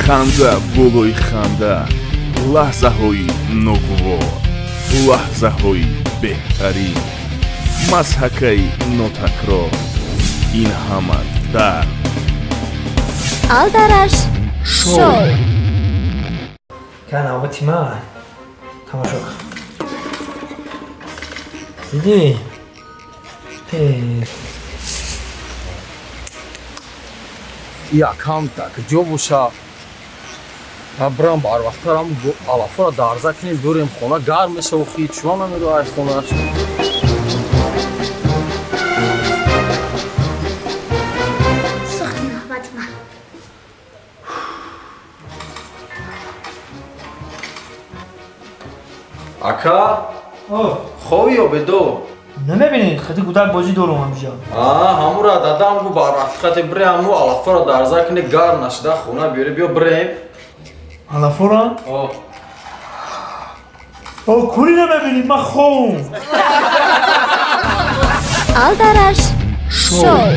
Ханда болои ханда, лаҳзаҳои ногувор, лаҳзаҳои беҳтарин, мазҳакаи нотакрор. Ин ҳама дар Алдараш шоу. Ка навбати ман тамошо кун. Дидӣ? Якам так ҷо боша, брам барвақттарам алафора дарза кунем, бирем хона, гарм мешава, хичма намерояш хонаш. Сухти навбати ман. Ака, хобӣ ё бедор? Намебинед, хати кӯдак бозӣ дорум ҳамиҷа. Ҳамура дадам гу барвақтхате бирем, ҳаму алафора дарза куне, гарм нашида хона биёре, биё бирем. Алафора? О, кури намебинӣ, ман хобум. Алдараш шоу.